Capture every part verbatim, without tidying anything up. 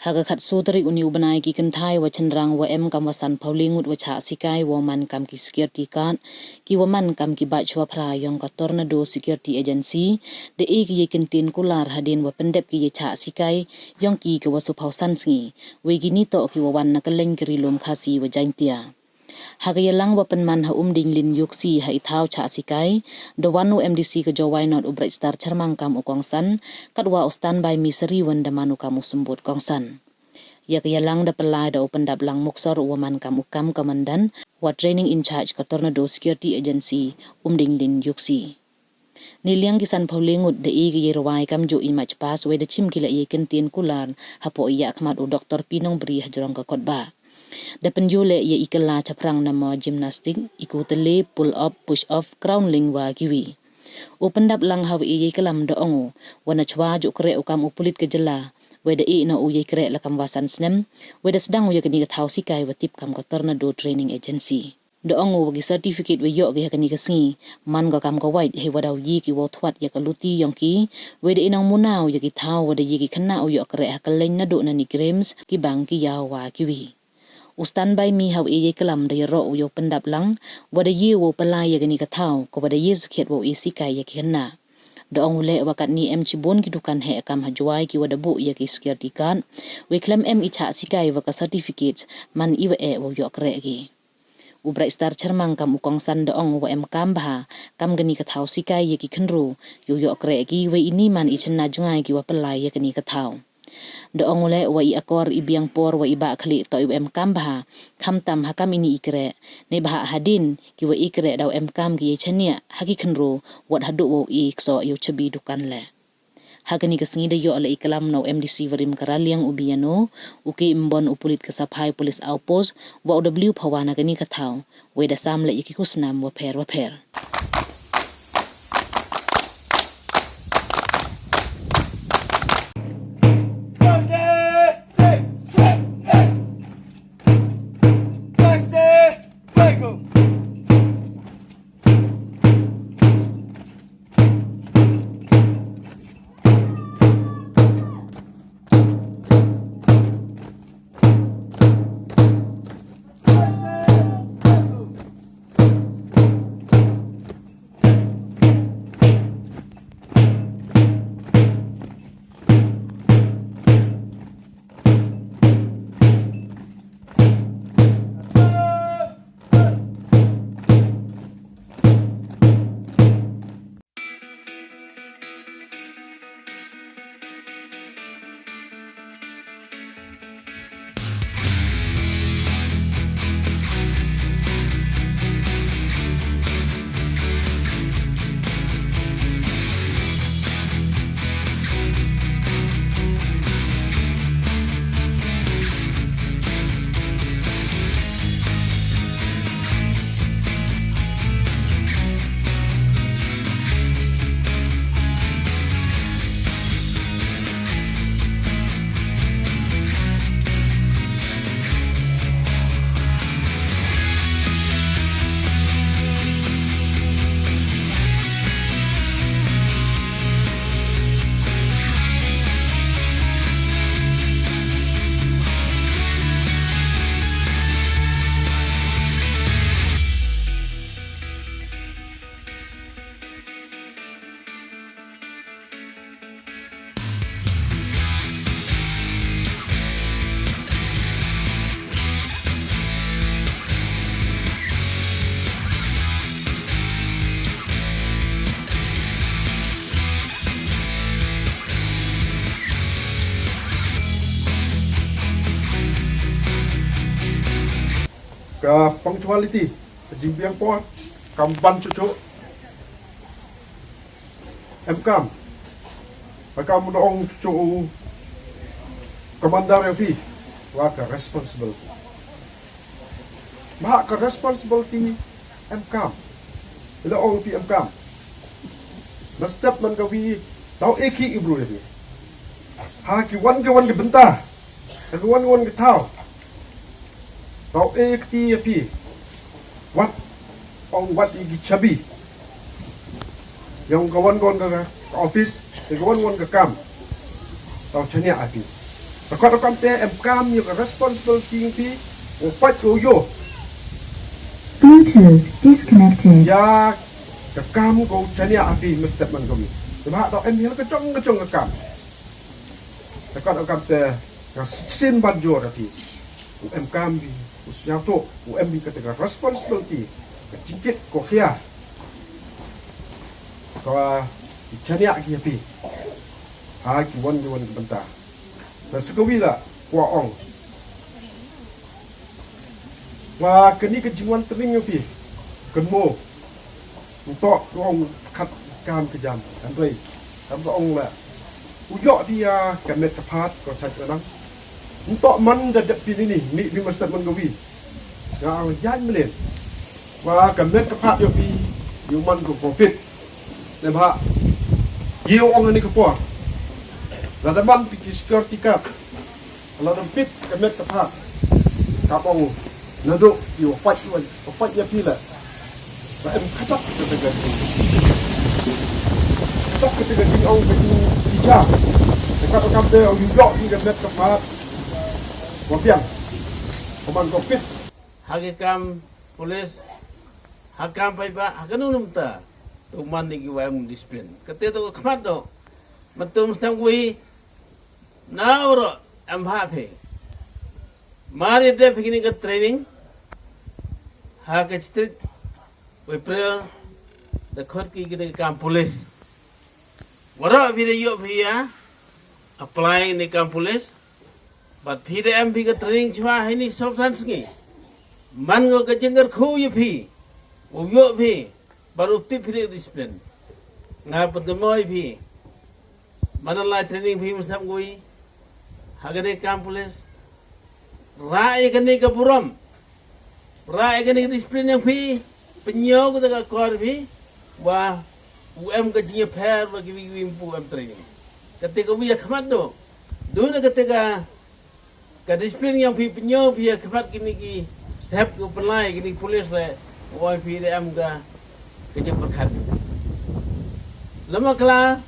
Ha ka khatsoo tarik uni u bnai ki kynthai wa chynrang wa em kam wa sanphaw le ngut wa chah sikai wa man kam ki security guard, ki wa man kam ki batch wa phra yong ka Tornado Security Agency, da e ki yei kyntien kular hadien wa pyndep ki yei chah sikai yong ki ka wa soophaw san sngi, wei kini toh ki wa wan na ka leng ka Ri Lum Khasi wa Jaintia. Ha ka yalang wa pynman ha Umding Lin Yuksi ha i thaw chah sikai, da wan u M D C ka Jowai North u Brightstar Chyrmang kam u kongsan, katwa u Standby Misari wan da man u kam u symbud kongsan. Ya ka yalang da pynlai da u Pyndaplang Muksor u wa man kam u kam kamandan wa training in charge ka Tornado Security Agency, Umding Lin Yuksi. Neiliang ki sanphaw le ngut da e ki yei rwai kamjooh i march past, wei da chim ki leh yei kyntien kular hapoh i yakhmat u Doktor Pinong Bri hajrong ka Kotbah. Da pynyoo leh ya i kylla chaphrang namar gymnastic, i ku tylli, pull up, push off, crawling wa kiwi. U Pyndaplang ha wa e yei klam da ong u, wa nachwa jooh kreh u kam u pulit ka jylla, wei da e noh u yei kreh la kam wa san snem, wei da sdang u ya kani ka thaw sikai wa tip kam ka Tornado Training Agency. Da ong u wa ki certificate wa yoh ki ha kani ka sngi, man ka kam ka wait, hei wa daw ye ki wow thwat ya ka luti yong ki, wei da e nang muna u ya ki thaw wa da ye ki khynnah u yoh kreh ha ka leng naduh na ni Games, ki bang ki yaw wa kiwi. U Standby Mi ha wa e yei klam da yaroh u ya u Pyndaplang, wa da ye wow pynlai ya kani ka thaw, ka wa da ye sakhiat wow e sikai ya ki khynnah. Da ong u leh wa katni em chibun ki dukan heh kam ha Jowai ki wa da buh ya ki security guard, wei khlem em i chah sikai wa ka certificate, man i wa eh wow yoh kreh ki. U Brightstar Chyrmang kam u kongsan da ong u wa em kam bha, kam kani ka thaw sikai ya ki khynru, yow yoh kreh ki, wei ini man i chynna jngai ki wa pynlai ya kani ka thaw. Da ong u leh wa i akor, i biang por wa i bah khlieh toh i wa em kam bha, khamtam ha kam ini i kreh, neibhah hadien ki wa i kreh daw em kam ki yei chaniah ha ki khynru, wat haduh wow i ksoh yow chabi dukan leh. Ha kani ka sngi da yoh leh i klam na u M D C warim ka Raliang u Biano, u K Mbon u pulit ka Saphai Police Outpost, wa u W Phawa na kani ka thaw, wei da sam leh ya ki khusnam wa pher wa pher. Ka punctuality, ka jingbiang por, kam ban chuchu. Em kam. Ka kam da ong chuchu u commander ya phi. Wa ka responsibility. Wa ka responsibility em kam. Ila ong phi em kam. Na step man ka wi, daw e ki i bru ya phi. Ha ki wan ki wan ki bynta. Ha ki wan ki wan ki thaw. Daw e kti ya phi. Wat, ong wat i ki chabi. Yong ka wan ka wan ka, ka office, yong ka wan ka wan ka kam. Daw chaniah ya phi. Takot o kam te em kam yoh ka responsibility yong phi, u pait u yoh. Bluetooth disconnected. Ya ka kam ko chaniah ha phi mynstep man ko mi. Te ba to em hi ka chong ka chong ka kam. Takot o kam te ka sin ban jor ha phi. U em kam phi, u sñiaw to, u em phi ka te ka responsibility, ka jingkit ko khia. Ka ki chaniah ki ha phi. Ha ki wan ki wan ki bynta. Na sa kawi la, kwah ong. Wa kani ka jingwan training yong phi. Kynmo. Ntok ong kat kam ka jam. Kan rei. Kam ka ong la. U yoh phi ya ka met ka phad ko chait ka nang. Ntok man da dep phi ni ni. Mi phi mynstep man kawi. Nga ong yan mlen. Wa ka met ka phad yoh phi. Yoh man ko covid. Te ba. Yoh ong ni ka por. Lada man phi ki security card. Lada phi ka met ka phad. Ka ong. Nadooh yoh pait yoh pait ya phi la. Ba em khatak ka te ka jing. Khatak ka te ka jing ong ka jing ki ja. Te ka kam te ong yoh phi ka met ka phad. Wa biang. Ka man ko fit. Ha ka kam police, ha kam paidbah, ha ka nunum ta, to man ni ki wa em discipline. Ka te to ka khmat do, matum stem wi, na ro, em ha phi. Mar ya dep phi kini ka training, ha ka district, April, da khot ki kini ka kam police. Waroh phi da yoh phi ya apply ni kam police. Bad phi da em phi ka training chwa heini sop san sngi. Man ko ka jingkyrkhu ya phi. U yoh phi. Bad u tip phi da discipline. Nga pynkynmaw ya phi. Man la training phi mynstep kawi. Ha kani kam police. Rah ya kani ka burom. Rah ya kani ka discipline yong phi. Pynñiaw ka te ka kor phi. Wa u em ka jingïapher wa kiwi kiwi ym pu em training. Ka te kawi ya khmat do. Duna ka te ka, ka discipline yong phi pynñiaw phi ya khmat kini ki sep ki pynlai kini ki police le. Wa phi da em ka, ka jingpyrkhat. Lama kla,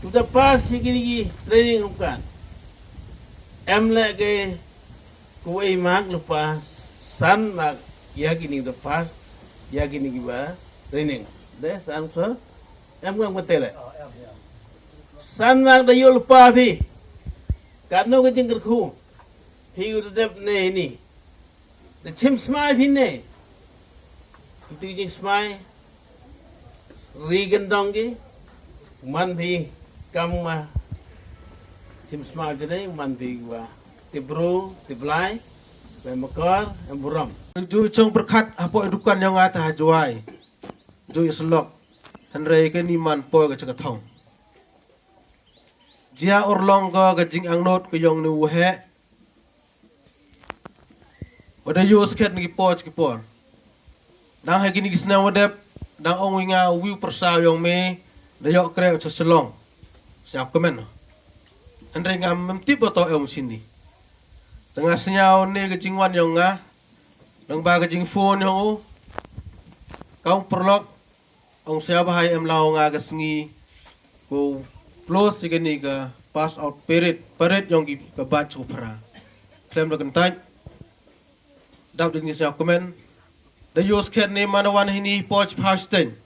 tu da pass ya kini ki training hangkan. Em le ke Kuwei mark lypa san mark ya kini da pass, ya kini ki wa training. De, san sir. Em ngam kate le. San mark da yoh lypa phi. Katno ka jingkyrkhu. Phi u da dep ne ni. Da chim smai phi ne. Itu jingsmai. Ri kyndong ki, man phi kam ma chim sma jene, man phi wa tip bru, tip blai, wa em akor, em burom. Ju chong pyrkhat hapoh dukan yong nga ta ha Jowai. Ju i slok. Hynrei kani man poi ka cha ka thong. Jia urlong ko ka jingangnud ka yong ni u heh. Wa da yoh skhet ni ki por cha ki por. Dang ha kini ki snem wa dep, dang ong wi nga u wi u pyrsa yong me, da yoh kreh cha Shillong. Siap kmen. Hynrei ngam ym tip wa toh em chini. Te nga sñiaw ne ka jingwan yong nga, dang ba ka jingphone yong u. Ka ong pyrlok, Ong sñiaw bha em law nga ka sngi ko close ya kani ka pass out parade, parade yong ki ka batch ko phra. Khlem da kyntait. Dap da ni sñiaw kmen. Da yoh skhet ni man wan hini por chi phaw steng.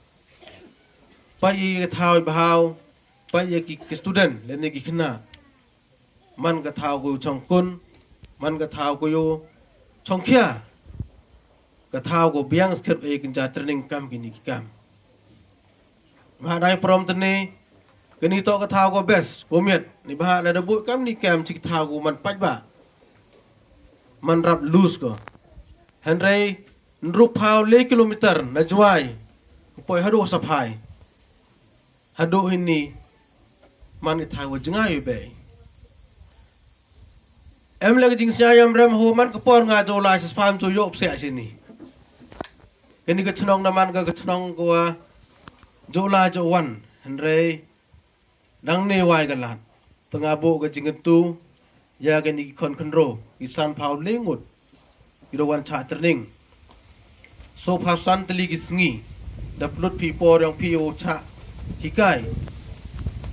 Pait ya ka thaw bhaw, pait ya ki, ki student, lane ki khynnah. Man ka thaw ko chong kun, man ka thaw ko yoh chong khia. Ka thaw ko biang skhet e kynja training kam kini ki kam. Bha dai prom tene, kini toh ka thaw ko best, ko miet, ni bha da da buh kam ni kam chi ka thaw ko man pait bha. Man rap lus ko. Hynrei, ynru phaw le kilometer na Jowai, poi haduh Saphai. Haduh hini, man i thaw wa jngai u bei. Em le ka jingsñiaw yam rem ho man ka por nga joh lai sa spam joh yoh psiah sini. Kani ka chnong na man ka, ka chnong ko wa joh lai joh wan. Hynrei, dang ne wai ka lad. Te nga buh ka jingkyntu, ya kani ki khon khynro, ki san phaw le ngut. Ki da wan chah training. Soo phaw san tylli ki sngi. Da pynlut phi por yong phi u chah hikai.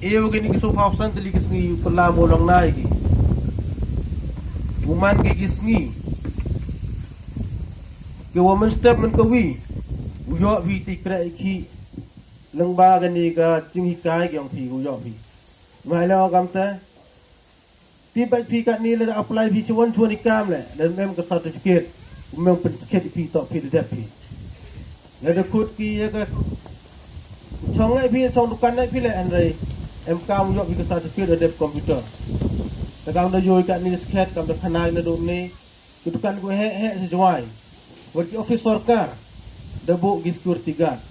E wa kini ki soo phaw san tylli ki sngi u pynlam u long nai ki. Man ki ki sngi ki wa mynstep man ka wi, u yoh phi ti kreh i khi, lyngba kani ka jinghikai ki yong phi u yoh phi. Mai lo kamte, ti bait phi katni le da apply phi chawon chawon i kam le, le mem ka certificate, u mem pynskhet phi toh phi da dep phi. Le da khut ki ya ka chong ngai phi, chong dukan ngai phi le, hynrei em kam u yoh phi ka certificate da dep computer. Da kam da yoi katni skhet, kam da khanai na dum ni, ki dukan ku he he sa Jwai. Wat ki office sorkar da buh ki security guard.